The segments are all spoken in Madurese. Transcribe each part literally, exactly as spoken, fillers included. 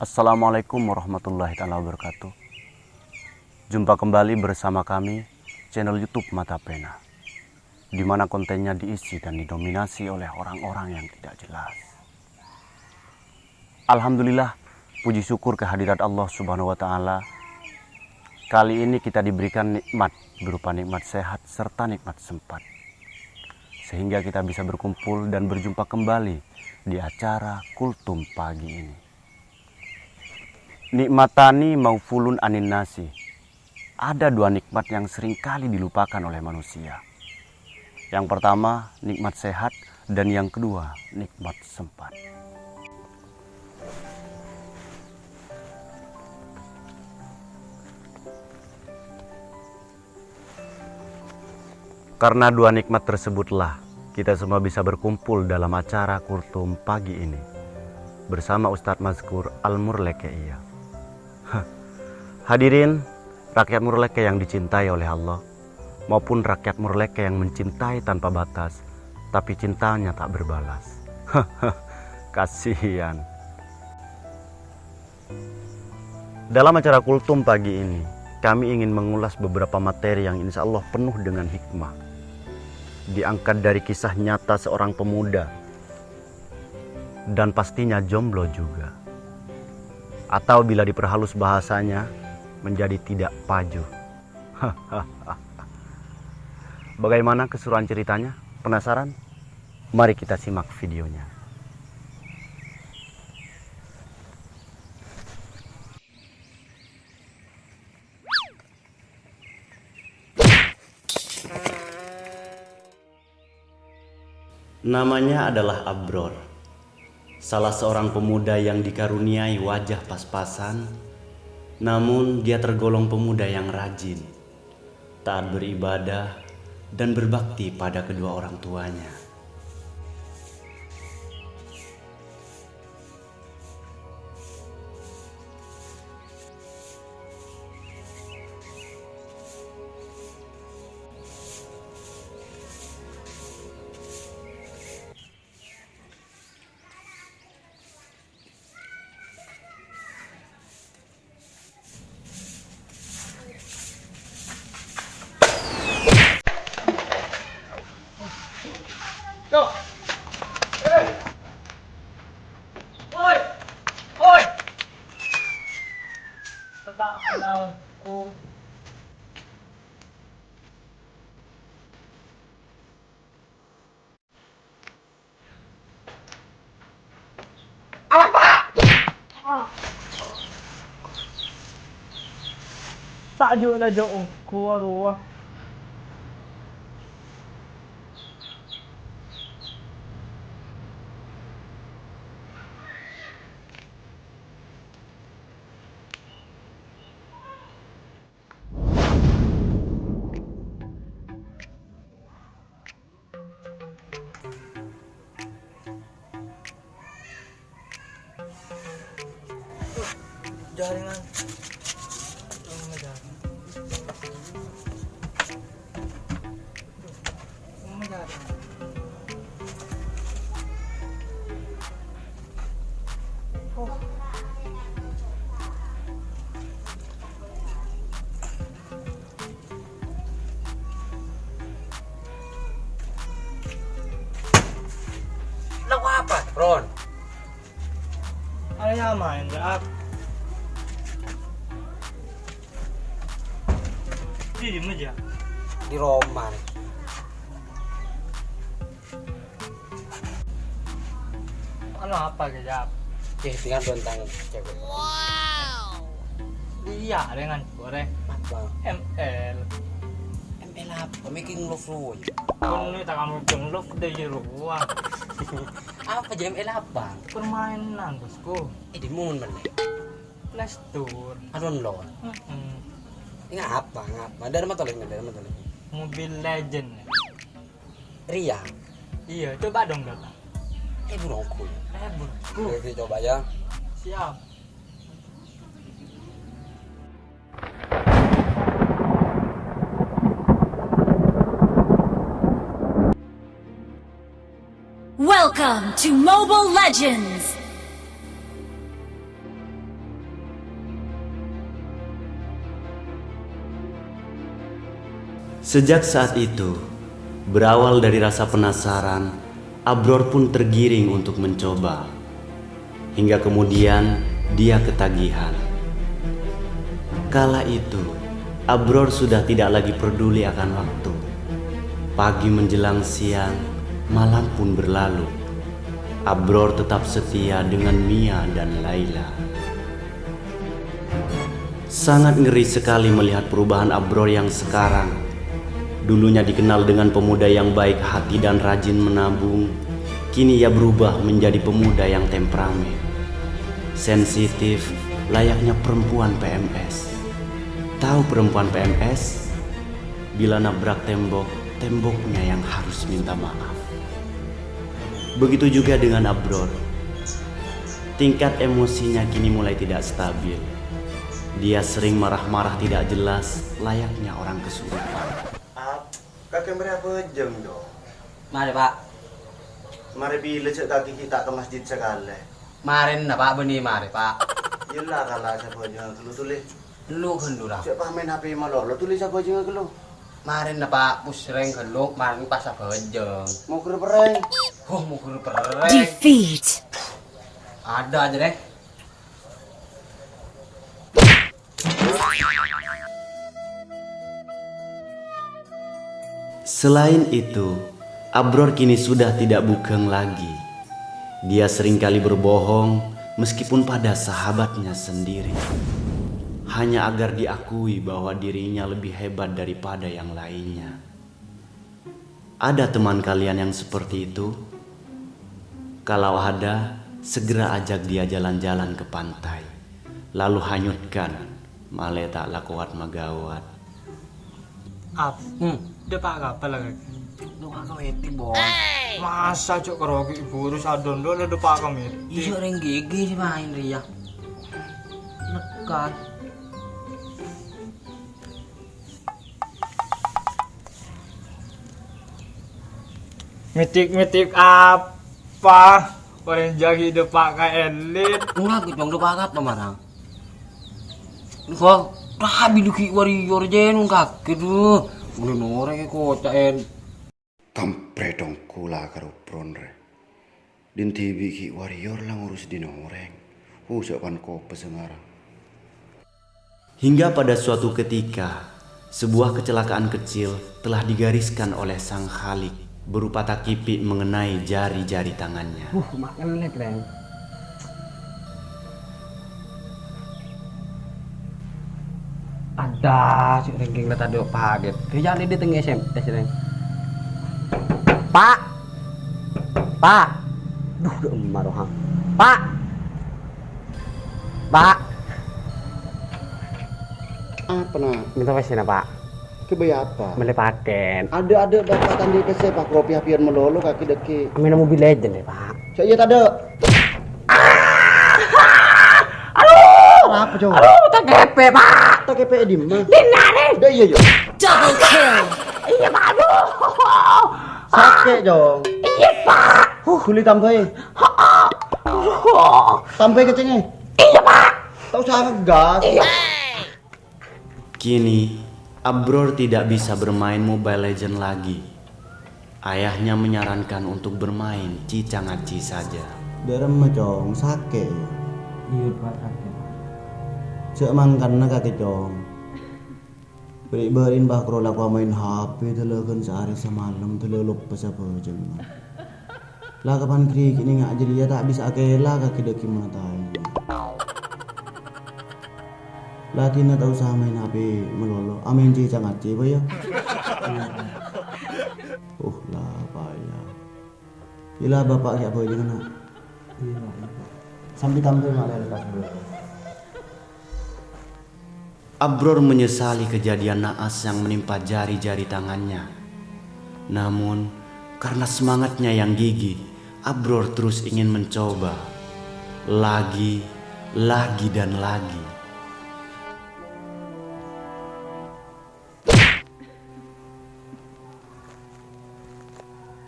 Assalamualaikum warahmatullahi taala wabarakatuh. Jumpa kembali bersama kami, channel YouTube Mata Pena, di mana kontennya diisi dan didominasi oleh orang-orang yang tidak jelas. Alhamdulillah, puji syukur kehadirat Allah Subhanahu wa Ta'ala. Kali ini kita diberikan nikmat berupa nikmat sehat serta nikmat sempat, sehingga kita bisa berkumpul dan berjumpa kembali di acara Kultum pagi ini. Nikmatani maufulun anin nasi. Ada dua nikmat yang seringkali dilupakan oleh manusia. Yang pertama, nikmat sehat, dan yang kedua, nikmat sempat. Karena dua nikmat tersebutlah kita semua bisa berkumpul dalam acara Kultum pagi ini bersama Ustadz Mazkur Al-Murleke iya. Hadirin, rakyat Murleke yang dicintai oleh Allah, maupun rakyat Murleke yang mencintai tanpa batas, tapi cintanya tak berbalas. Kasihan. Dalam acara Kultum pagi ini, kami ingin mengulas beberapa materi yang insya Allah penuh dengan hikmah. Diangkat dari kisah nyata seorang pemuda, dan pastinya jomblo juga. Atau bila diperhalus bahasanya, menjadi tidak pajuh. Bagaimana keseruan ceritanya? Penasaran? Mari kita simak videonya. Namanya adalah Abror, salah seorang pemuda yang dikaruniai wajah pas-pasan, namun dia tergolong pemuda yang rajin, taat beribadah, dan berbakti pada kedua orang tuanya. Ta' jhu' la jhu' ongghu rowa. Jaringan. Lo apa, Ron? Ayo main, Rak. Di mana aja? Di rumah nih. Anu apa kejap? Eh, tinggal tentang cewek. Iya, dengan goreng. Apa? M L. M L apa? Making love roy. Ini tak kamu jeng love deh di rumah. Apa jam M L apa? Permainan, bosku. Eh, di momen mana? Play Store. Aduh, lo. Mm-mm. Ini apa? Ngapa? Dari mana tuh? Dari mana tuh? Mobile Legend. Ria. Iya, coba dong, Dota. Eh, burungku. Eh, burungku. Oke, coba ya. Siap. Welcome to Mobile Legends. Sejak saat itu, berawal dari rasa penasaran, Abror pun tergiring untuk mencoba. Hingga kemudian dia ketagihan. Kala itu, Abror sudah tidak lagi peduli akan waktu. Pagi menjelang siang, malam pun berlalu. Abror tetap setia dengan Mia dan Laila. Sangat ngeri sekali melihat perubahan Abror yang sekarang. Dulunya dikenal dengan pemuda yang baik hati dan rajin menabung, kini ia berubah menjadi pemuda yang temperamen, sensitif, layaknya perempuan P M S. Tahu perempuan P M S? Bila nabrak tembok, temboknya yang harus minta maaf. Begitu juga dengan Abror. Tingkat emosinya kini mulai tidak stabil. Dia sering marah-marah tidak jelas, layaknya orang kesurupan. Ap, kakè marè abhâjâng, Cong? Marè, Pak. Marè bilâ jhâ' kakè ghi' ta' ka masjid sakalè? Marèna, Pak, bânnè marè, Pak. Iyâlah, kala sè abhâjâng ghâllu, Tolè. Ghâllu, ghâllu, ra. Jhâ' pamèn H P malolo, Tolè, sè abhâjâng ghâllu. Marèna, Pak, pusrèng ghâllu, marèna pas abhâjâng. Moghâr perrèng. Wah, moghâr perrèng. Defeat. Ada aja deh. Selain itu, Abror kini sudah tidak bugeng lagi. Dia seringkali berbohong, meskipun pada sahabatnya sendiri. Hanya agar diakui bahwa dirinya lebih hebat daripada yang lainnya. Ada teman kalian yang seperti itu? Kalau ada, segera ajak dia jalan-jalan ke pantai. Lalu hanyutkan, malè ta' la kowat maghâbây. Ap, hmm, dâpa' ka apa la, Kak? Dâpa' ka meeting, Bos. Masa jhâ' karo ghi' buru sadondon dâpa' ka meeting? Iyâ, rèng gigi sè maèn rèya. Nekan. Meeting-meeting apa? Orèng jhâ' ghi' dâpa' ka elit. Ora, Cong, dâpa' ka apa marang? Kok, ta' bilâ ghi' warrior jhân kakè, duh. Udah norèng koca'en. Kampret dong kula karo Bron rè. Din dhibi' ghi' warrior la ngurus din orèng. Hu, jhâ' pan kopes ngarang. Hingga pada suatu ketika, sebuah kecelakaan kecil telah digariskan oleh Sang Khalik berupa takipi' mengenai jari-jari tangannya. Wuh, makan lè, Rèng. Ada, si Rèng ghi' la tadâ' paghet. Kèya' di tengah S M S, Rèng. Pak! Pak! Duh, dâ' emma roha. Pak! Pak! Apa, Nak? Minta pèssèna, Pak. Kè bâjâ apa? Mellè pakèn. Adâ'-adâ' Bapak ta' andi' pèssè, Pak. Kopi hapiyan malolo, kakè dâgghi'. Maèn Mobile Legend, Pak. Cè' iyâ tadâ'. Aduh! Apa, Cong? Aduh, ta' kèpè', Pak. Ta' kèpè' è dimma? Dinna' rè. Dâ' iyâ, yâ. Double kill. Iyâ, Pak. Aduh. Sakè', Cong. Iyâ, Pak. Huh, ghuli tambhâi. Tambhâi kèncèngngè. Iyâ, Pak. Ta' osa ngegas. Iyâ. Kini, Abror tidak bisa bermain Mobile Legend lagi. Ayahnya menyarankan untuk bermain cica-ngaci saja. Dâ' remma, Cong, sakè', yâ? Iyâ, Pak, sakè'. Jhâ' mangkana kakè, Cong. Bâri'-bâri'na bâ' karo la maèn H P, dâlâghân saarè samalem, dâlâ loppa sabhâjâng. La kapan ghârighi' nènga' jârèya ta' bisa akèla kakè dâgghi' mataè. La dinna ta' osa maèn H P malolo, amaèn cica-ngaci, Pak, yâ? Uh, la, Pak, yâ. Iyâ la, Bapak ghi' abhâjâng, Nak. Iyâ, Pak, iyâ, Pak. Sampè' tambhâi malè lepas bârâ. Abror menyesali kejadian naas yang menimpa jari-jari tangannya. Namun, karena semangatnya yang gigih, Abror terus ingin mencoba. Lagi, lagi, dan lagi.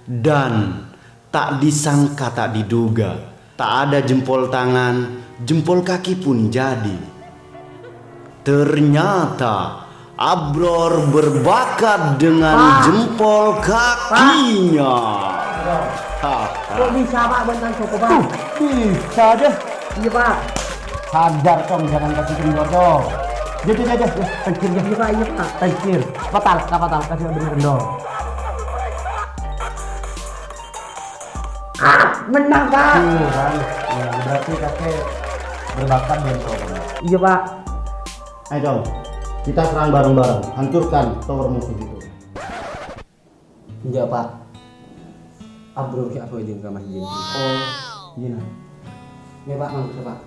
Dan ta' disangka, ta' diduga, tak ada jempol tangan, jempol kaki pun jadi. Ternyata Abror berbakat dengan jempol kakinya. Kok bisa, Pak, buat nangkep, Pak? Bisa deh. Iya, Pak. Sadar, Cong, jangan kasih kendor, Cong. Jadi, jadi, jadi, tengkir, ya. Iya, Pak, iya, Pak. Tengkir. Patal, kapatal, kasih bener kendor. Ah, menang, Pak. Tuh, kan. Ya, berarti kakek berbakat dengan tower. Iya, Pak. Ayo, Cong. Kita serang bareng-bareng. Hancurkan tower musuh itu. Enggak, Pak. Abror ki apa aja enggak masjid. Oh, iya, nah. Ya, Pak, mangga, Pak.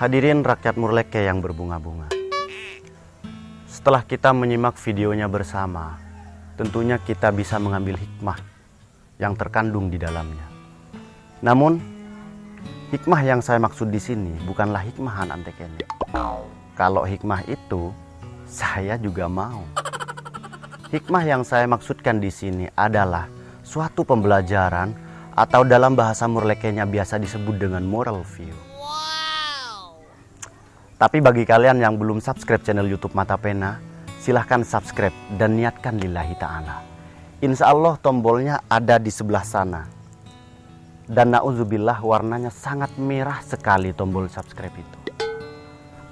Hadirin rakyat Murleke yang berbunga-bunga. Setelah kita menyimak videonya bersama, tentunya kita bisa mengambil hikmah yang terkandung di dalamnya. Namun, hikmah yang saya maksud di sini bukanlah hikmah an antek ini. Kalau hikmah itu, saya juga mau. Hikmah yang saya maksudkan di sini adalah suatu pembelajaran atau dalam bahasa Murlekenya biasa disebut dengan moral view. Tapi bagi kalian yang belum subscribe channel YouTube Mata Pena, silahkan subscribe dan niatkan lillahi ta'ala. Insya Allah tombolnya ada di sebelah sana. Dan na'udzubillah, warnanya sangat merah sekali tombol subscribe itu.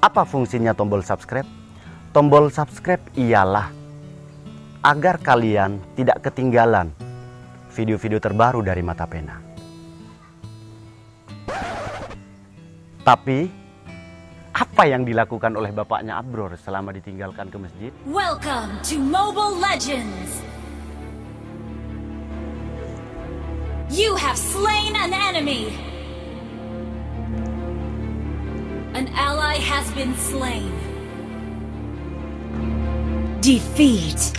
Apa fungsinya tombol subscribe? Tombol subscribe ialah agar kalian tidak ketinggalan video-video terbaru dari Mata Pena. Tapi, apa yang dilakukan oleh bapaknya Abror selama ditinggalkan ke masjid? Welcome to Mobile Legends! You have slain an enemy! An ally has been slain. Defeat.